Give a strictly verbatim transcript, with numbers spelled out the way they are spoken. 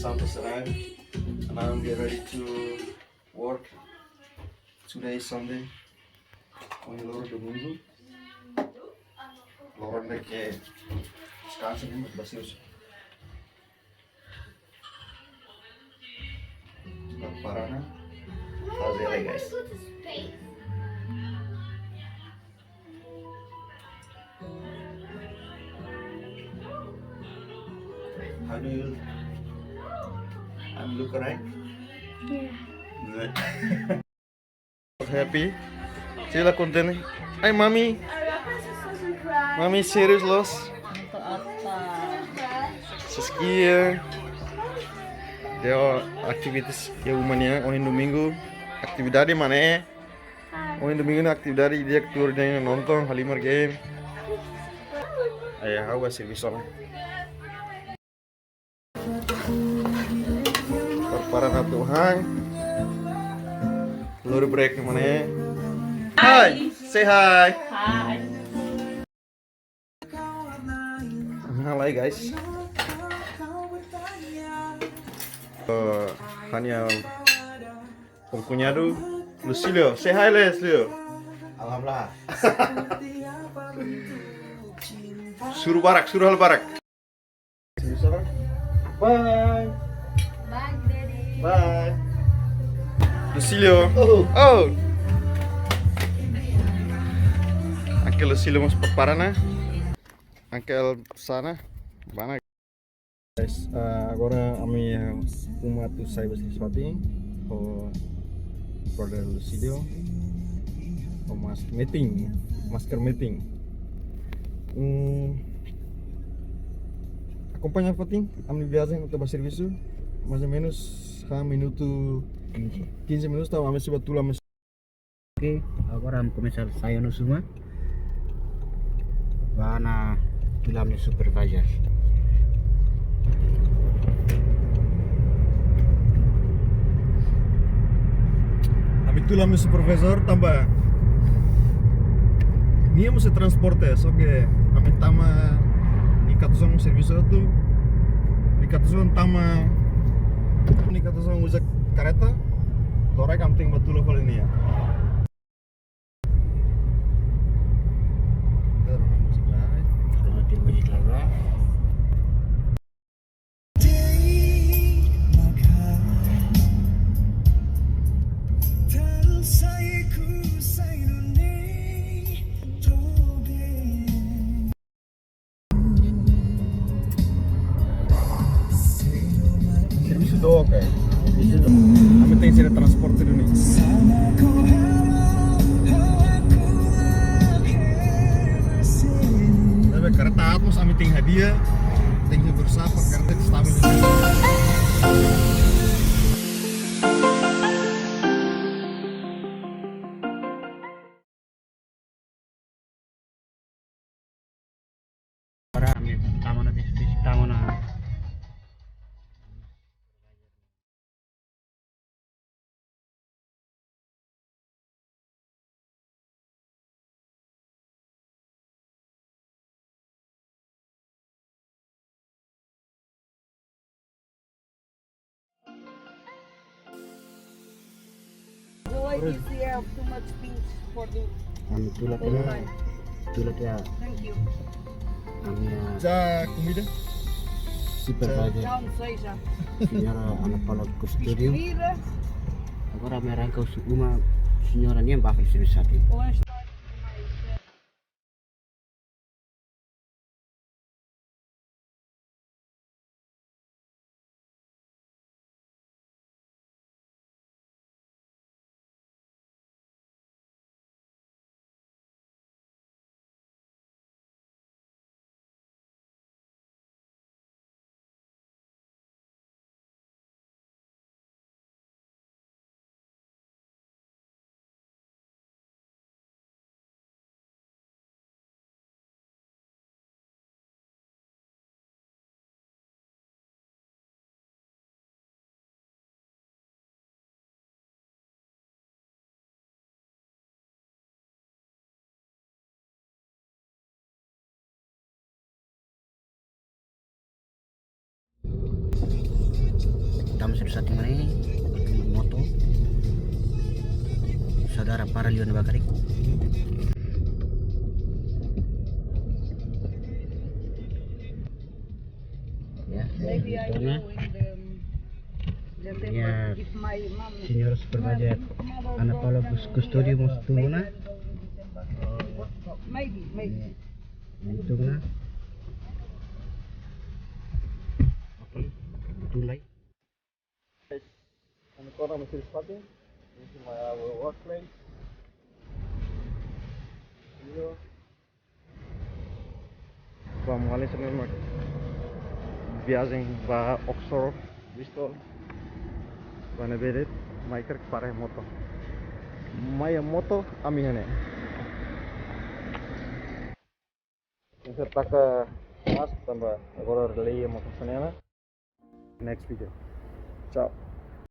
Sampai sekarang, and I'm get ready to work. Today is Sunday. Ohin loron domingu. Loron ida ke deskansa, ne'e, mas basi usu. Prepara ona. Fazer, guys. How do you, I'm look right? Yeah. Good. Happy. Sila kontente. Ai, mami. Mami serius loos. Siskia. Dia aktivitas iha uma nian, ohin domingu. Atividade mana, eh? Ohin domingu ne'e atividade di'ak, tuur de'it nonton, halimar game. Ai, ha'u ba servisu ona. Prepara atu han. Lori break mana, eh? Hi, say hi. Hi. Halai, guys. Eh, hanya o cunhado Lucílio. Say hi, Lucílio. Alhamdulillah. Suru barak, suru halo barak. Bye. Bye, Daddy. Bye. Lucílio. Oh. Oh. Uncle Lucílio mós prepara ona. Uncle Sana. Bana. Guys, ah, agora ami, ah, uma atu sai ba servisu fatin ho brother Lucílio. Ho mas meeting, masker meeting. Hmm, akompaña fatin, ami viajen atu ba servisu, mais ou menos, ha minutu quinze. Quinze minutu, tama ami sei ba tula, ami. Oke, agora ami komesa sai ona husi uma. Bá ona tula ami-nia supervisor. Ami tula ami-nia supervisor tanba nia mós iha transporte, só ke ami tama, nia katuas ami servisu atu, nia katuas ami tama, nia katuas ami uza kareta, to'o rai ami tenke ba tula fali nia. Servisu dook, eh. Servisu dook. Ami tenke sira transporte duni. Tapi kareta atus ami tenke hadi'a, tenke bersapa, kareta stabil. Para ami tama ona, tama ona. The ladies here have too much things for the Ami tula whole kena, time. Tula kena. Thank you. Ami, ah, já comida? Supervisor. Já almocei, já. Señora Ana Paula Custódio. Despedida. Agora ami arranka husi uma, señora nian ba fali servisu fatin. Oeste. Tama satu satu mana ini? Moto. Saudara para liu ona ba karik. Ya, maybe I itu ona. Know in the, the temple, ya, if my mom, señor supervisor, mother, Ana Paula Gus-, Custodio mós tun ona. Maybe, maybe. Ya, itu ona. Oke, tun lai. Guys, I'm gonna miss this party. This is my, our workplace. Iyo. Vamos ali, señor Mark. Viajen ba Oxford, Bristol. Ba ne'ebé de'it, mai karik para moto. Mai moto, ami iha ne'e. Ita taka mas tanba agora lei moto sanena. Next video. Ciao.